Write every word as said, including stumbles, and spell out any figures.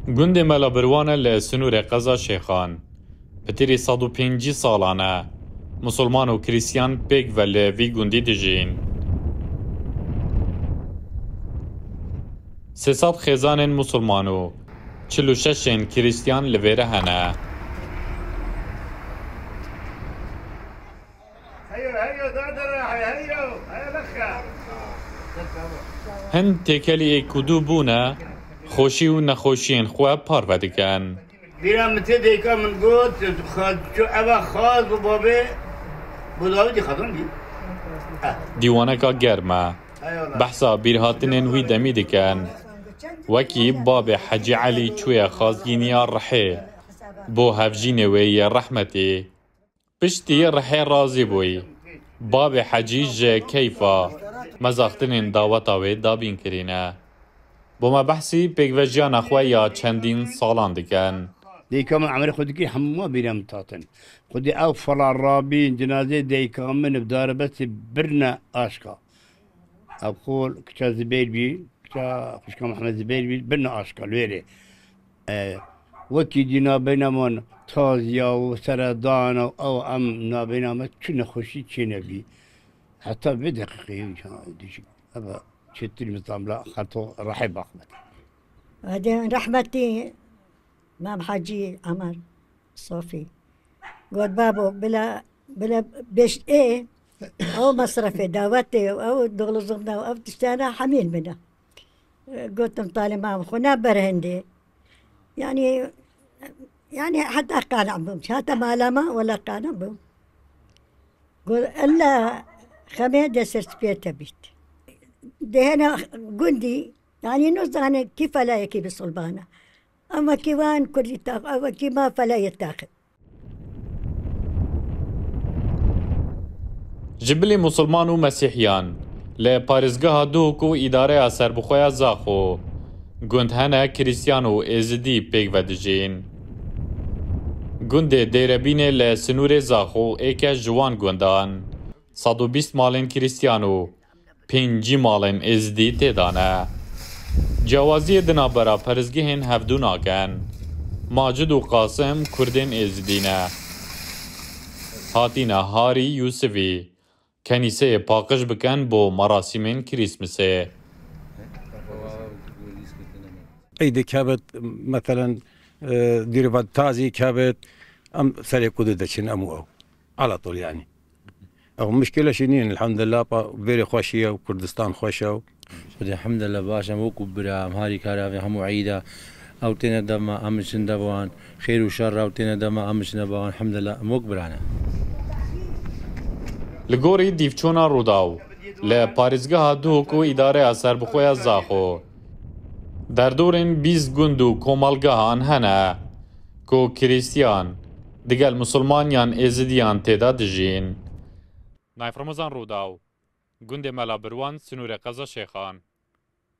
Gundê Mela Birwan e li sinûrê qeza Şêxan. Pitirî sed û pêncî salan e. Musulman û Krîstiyan pêk ve li vî gundî dijîn. Sê sed xêzanên Musulman û çil û şeş ên Krîstiyan li vêre hene. Hin têkelî ê ku dû bûne, xweşî û nexweşiyên xwe parve dikin. Bîra min tê dayika min got, xwe çû eva xaz bû babê, bû Dawidî xazan bî. Dîwaneka germ e. Eyvallah. Behsa bîrhatinên wî demî dikin. Wekî babê Hecî Elî çûye xazgîniya Rihê. Bo hevjînê wê yê rehmetî. Piştî Rihê razî bûyî. Babê Hecî ji keyfa mezaxtinên daweta wê dabîn kirîne. Bo me behsî pêkvejiyana xwe ya çendîn salan dikin. Dayika min emerê xwe dikir, hemû bîra min tatin. Xwedî ew fela rabîn, cinazeyê dayika min bi daribestê birine aşka. Ev xol kiça Zibeyr bî, kiça xwişka Mihemed Zibeyr bî, birine aşka li wêrê. E, wekî dî nabeyna min taziya û seredana û ew em nabeyna me çi nexweşî çênebî. Heta vê deqîqeyê dijî. Eva çêtir min tam la xeto Rihê baxmet. Hadi rahmetî Mam Hacî Emar Sofî. Got, babo, bila, bila beş ê, ew mesrefê, dawetê, ew doluzunda, ew tiştana hemîn bina. Gotim, talê mam xwe ne berhende. Yani, yani heta qana bûm. Heta malama wala qana bûm. Got, ella xemê de serspiyete bît. Dehena gundî, yani nizane kî felayekî bisulbana. Ama kî wan kurdî tax, ama kî ma felayê taxin. Ji bilî Musulman û Mesîhiyan, li parêzgeha Duhok û îdareya serbixwe ya Zaxo, gund hene Krîstiyan û Êzidî pêk ve dijîn. Gundê Dêrebînê li sinûrê Zaxo êke ji wan gundan, sed û bîst malên Krîstiyan û pêncî malên Êzidî tê de ne. Ciyawaziyê di navbera perestgehên hevdû nakin. Macid û Qasim Kurdên Êzidî ne. Hatîne Harî Yûsivî kenîseyê paqij bikin bo merasîmên Krîsmisê. Eydê kebit, meselen, e, dîrva tazî kebit, em serê kudê deçin em û ew. Ala tol yani. Ew muşkile şî nîn, elhamdülillah, pa vêrê xweşî ye û Kurdistan xweş e û. Xwedê hemdele baş em wekû bira, em harî kar avê hemû eyda. Ew têne dema, em çin de wan. Xêr û şer ew têne dema, em çin de wan. Hemdele, em wek birane. Li gorî dîvçûna Rûdaw, li parêzgeha Duhok û îdareya serbixwe ya Zaxo, derdorên bîst gund û komelgehan hene, ku Krîstiyan digel Musulman yan Êzidiyan tê de dijîn. Nayf Remezan Rûdaw, gundê Mela Birwan, sinûrê qeza Şêxan.